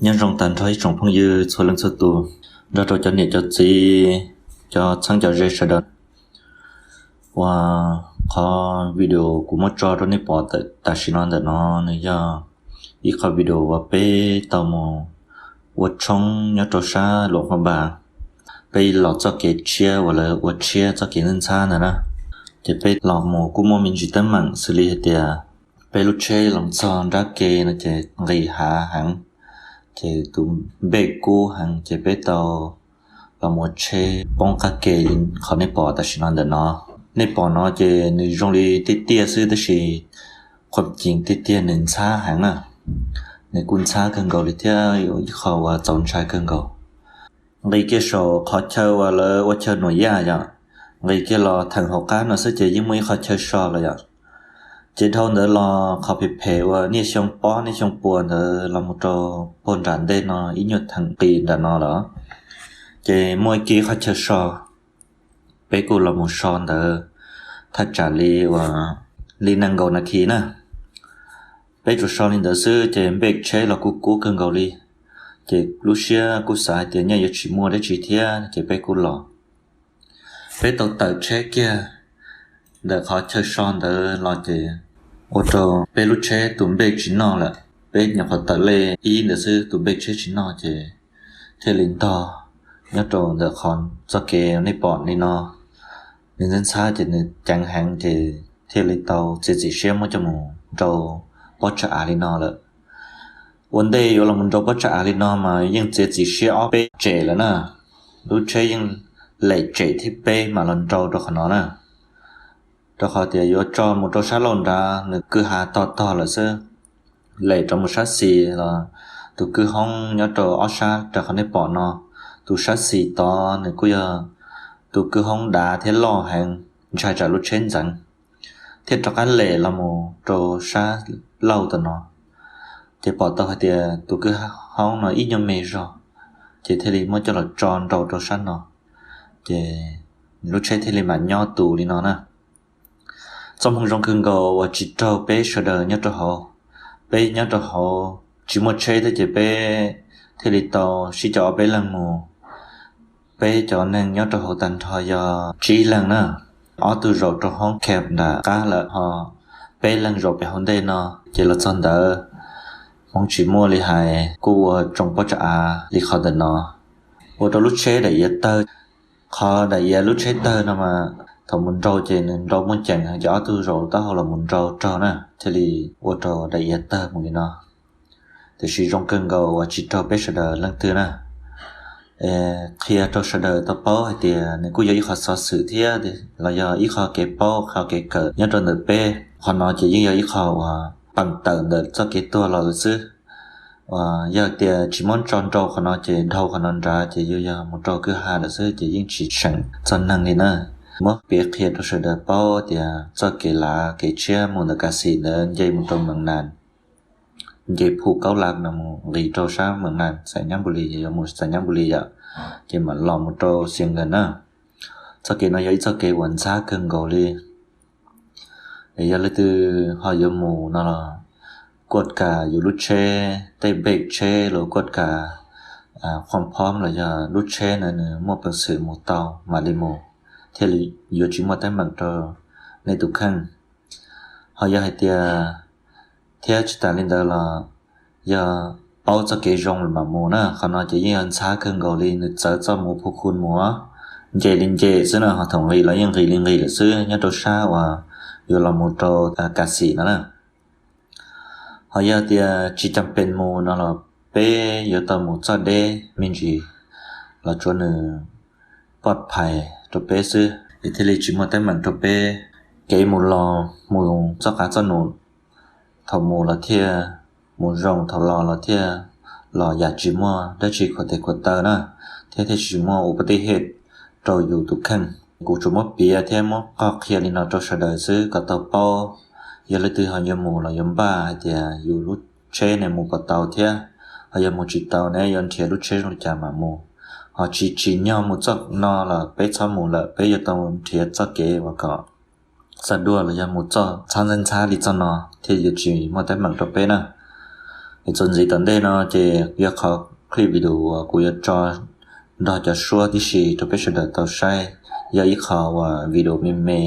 Nyob zoo tag nrho ib tsoom phooj ywg txhua leej txhua tus, nrog rau cov niam cov txiv, cov txheeb cov ze sawv daws. Uas qhov video kuv muab tso rau nej pom tam sim no ntawm no, nws yog ib qhov video uas peb tau mus ua tshoob nyob rau sab Luam Phab Npas. Peb los txoj kev tshiab uas lawv ua tshiab txoj kev ntxhab ntxhab ntawd na. Ces peb los mus kuj muaj me ntsis teeb meem xws li hais tias peb lub tsheb los txog nrab ke no ces nqis hav heev, ces tus npej kub heev ces peb tau los mus ua tsheb poob qab ke li qhov nej pom tam sim no ntawm no. Nej pom no ces nws zoo li tiaj tiaj xwb tab sis qhuam cees tiag tiag nws ntxhab heev na. Nws kuj ntxhab kawg nkaus li thiab ib qho uas txaus ntshai kawg nkaus. Nqis kiag saum qhov chaw uas lawv ua chaw nuam yaj yom, nqis kiag los theem hauv qab no xwb ces yeej muaj ib qhov chaw so lawm yom. Ces dhau ntawd los qhov phem phem uas niaj xyoo pob niaj xyoo puas ntawd los mus rau puag nram ntej no ib nyuag theem qis nram no lawm, ces muaj ib qhov chaw so. Peb kuj los mus so ntawd thaj tsam li uas li nees nkaum nas this na. Peb tsuas so li ntawd xwb ces npej tsheb los kuj kub kawg nkaus li, ces lub siab kuj xav hais tias nyaj yuav tsis muaj dab tsi thiab ces peb kuj los. Peb tau tawm tsheb kiag ntawm qhov chaw so ntawd los ces ua rau peb lub tsheb tus npej tsis noj lawm. Peb nyuam qhuav tawm lej ib ntawd xwb tus npej tsheb tsis noj ces thiaj li ntog nyob rau ntawm qhov txoj kev nej pom li no. Nws ntxhab ntxhab ces nws ceev heev ces thiaj li tau txiav txim siab muab coj mus nrau pob tsag av li no lawm. Ua ntej yuav los mus nrau pob tsag av li no mas yeej txiav txim siab ob peb tsem lawm na. Lub tsheb yeej lem tsem thib peb mam los nrau rau qhov no na. Rau qhov tias yuav tso mus rau sab laug nrad nws kwj ha tog tog lawm xwb. Lem rov mus sab xis los tus kwj hoob nyob rau ob sab raws qhov nej pom no, tus sab xis tod nws kuj yog tus kwj hoob dav thiab loj heev, ntshai tsam lub tsheb ntxeev, thiaj rov qab lem los mus rau sab laug tom no. Ces pom tau hais tias tus kwj hoob no ib nyuag me zog, ces thiaj li muab coj los tso nrau rau sab no, ces lub tsheb thiaj li mam nyob tus li no na. Txoj hmoo zoo kawg nkaus uas tsis raug peb sawv daws nyob rau hauv. Peb nyob rau hauv tsis muaj tsheb thiab ces peb thiaj li tau sib cav ob peb leeg mus. Peb cov neeg nyob rau hauv tag nrho yog tsib leeg na. Ob tug zaum rau hoob cab nram qab lawm ho peb leeg zaum pem hauv ntej no. Ces los txog ntawd hmoov tsis muaj li hais kuj ua tsoo pob tsag av li qhov ntawm no, ua rau lub tsheb daim iav tawg. Qhov daim iav lub tsheb tawg no mas thaum mus nrau ces nws nrau muaj ceem ces ob tug zaum taub hau los mus nrau raug na, thiaj li ua rau daim iav tawg mus li no. Tiam sis zoo kawg nkaus uas tsis raug peb sawv daws leej twg na. Qhia rau sawv daws tau paub hais tias nws kuj yog ib qho xov xwm thiab los yog ib qho kev paub qhov kev kawm nyob rau ntawm peb. Qhov no ces yeej yog ib qho uas peem tawm ntawm txoj kev tuag los lawm xwb. Uas yog tias tsis muab tso nrau qhov no ces dhau qhov no nrad ces yuav yog mus rau kwj ha lawm xwb ces yeej tsis seem txog neeg li na. Muab piav qhia rau sawv daws paub tias txoj kev lav kev tshiab mus ntawm Kas Xim ntawd nce mus rau Mees Nas, nce Phu Kaub Las no mus nqis rau sab Mees Nas, Xais Nyab Npus Lis, yuav mus Xais Nyab Npus Lis yom, ces mam los mus rau Xias Nkas na. Txoj kev no yog ib txoj kev uas ntxhab kawg nkaus li. Es yog leej twg ho yuav mus no los kuaj kas yus lub tsheb, tej npej tsheb los kuaj kas, qhov phom los yog lub tsheb na nws muaj peev xwm mus tau mam li mus, thiaj li yuav tsis muaj teeb meem rau nej tus kheej. Ho yog hais tias, thiab tsis tas li ntawd los yog paub txoj kev zoo mam mus na, qhov no ces yeej yog ntxhab kawg nkaus li, nws txawv txoj mus Phu Khu mus, nce li nce xwb na, ho thaum nqis los yeej nqis li nqis lawm xwb nyob rau sab uas yuav los mus rau Kas Xim no na. Ho yog tias tsis cam pees mus no los peb yuav tau mus txoj deb me ntsis los tsuav nws poj phais rau peb xwb es thiaj li tsis muaj teeb meem rau peb. Kev mus los mus txoj qav txoj num, thaum mus los thiaj mus zoo, thaum los los thiaj los yam tsis muaj dab tsi khuam tes khuam taw na, thiab thiaj tsis muaj ua pab tij hej rau yus tus kheej. Kuv tsuas muab piav thiab muab qhia li no rau sawv daws xwb kom tau paub. Yog leej twg ho yuav mus los yuav npaj hais tias yus lub tsheb ne mus puas tau thiab, ho yog mus tsis tau ne yuav nrhiav lub tsheb zoo li cas mam mus. Ho tsis tsim nyog mus txoj no los peb txhob mus lawm, peb yuav tau nrhiav txoj kev uas kom xa duaj los yog mus txoj ntxhab ntxhab ntxhab li txoj no thiaj yuav tsis muaj teeb meem rau peb na. Txuas ntxiv tom ntej no ces yog qhov clip video uas kuv yuav tso nrog cov suab tib si rau peb sawv daws tau saib, yog ib qho uas video me me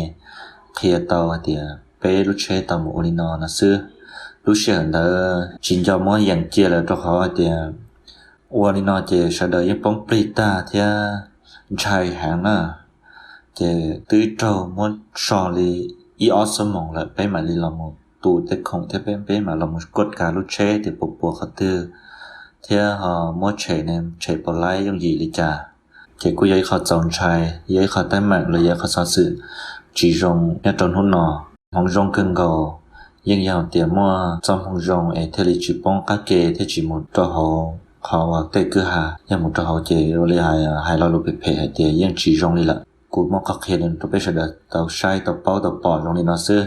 qhia tau hais tias peb lub tsheb tau mus ua li no no xwb. Lub sij hawm ntawd tsis nco muab yees cia lawm rau qhov hais tias ua li no ces sawv daws yeej poob plig tag thiab ntshai heev na. Ces twb raug muab so li ib ob xuab moos lawm peb mam li los mus tu tej khoom thiab peb, peb mam los mus kuaj kav lub tsheb tias puas puas qhov twg thiab ho muab tshem ne tshem puas laib yooj yim li cas. Ces kuj yog ib qho txaus ntshai, yog ib qho teeb meem los yog ib qho xov xwm tsis zoo nyob rau hnub no. Hmoov zoo kawg nkaus yeej yog tias muaj txoj hmoo zoo es thiaj li tsis poob qab ke thiab tsis mus rau hauv qhov uas tej kwj ha. Yog mus rau hauv ces ua li hais lo lus phem phem hais tias yeej tsis zoo li lawm. Kuv muab qhov qhia rau peb sawv daws tau saib tau paub tau pom zoo li no xwb.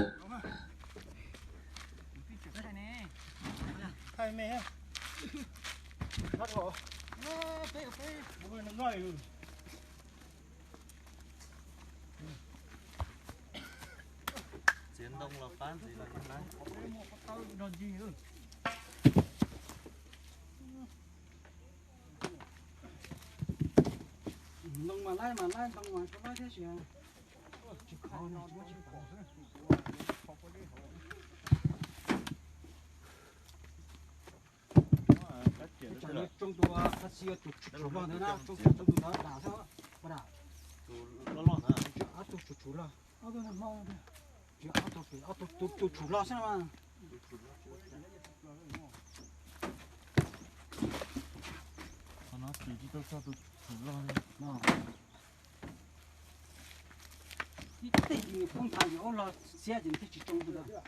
Ntoo mas laib mas laib, ntoo mas laib thiab si. Tsoo tus qab xi, tus tshuv loj ntawd na, tsoo tus ntawd dam xwb, dam. Ob tug tshuv tshuv loj, ob tug, tus tshuv loj xwb na. Tib tej yus poob nthav yus aub los xiab ces nws thiaj tsis tsoo tus ntawd.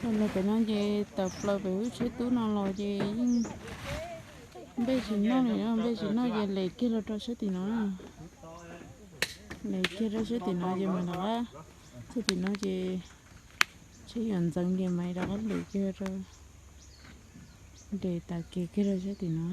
Los pem no ces tawm plaws pem lub tsheb tub no los ces yeej npej tsis noj li, npej tsis noj ces les kiag los rau sab tim no, les kiag rau sab tim no ces mam rov qab, sab tim no ces tsheb yuav ntxeev ces mam rov qab les kiag rau, nres tas kev kiag rau sab tim no.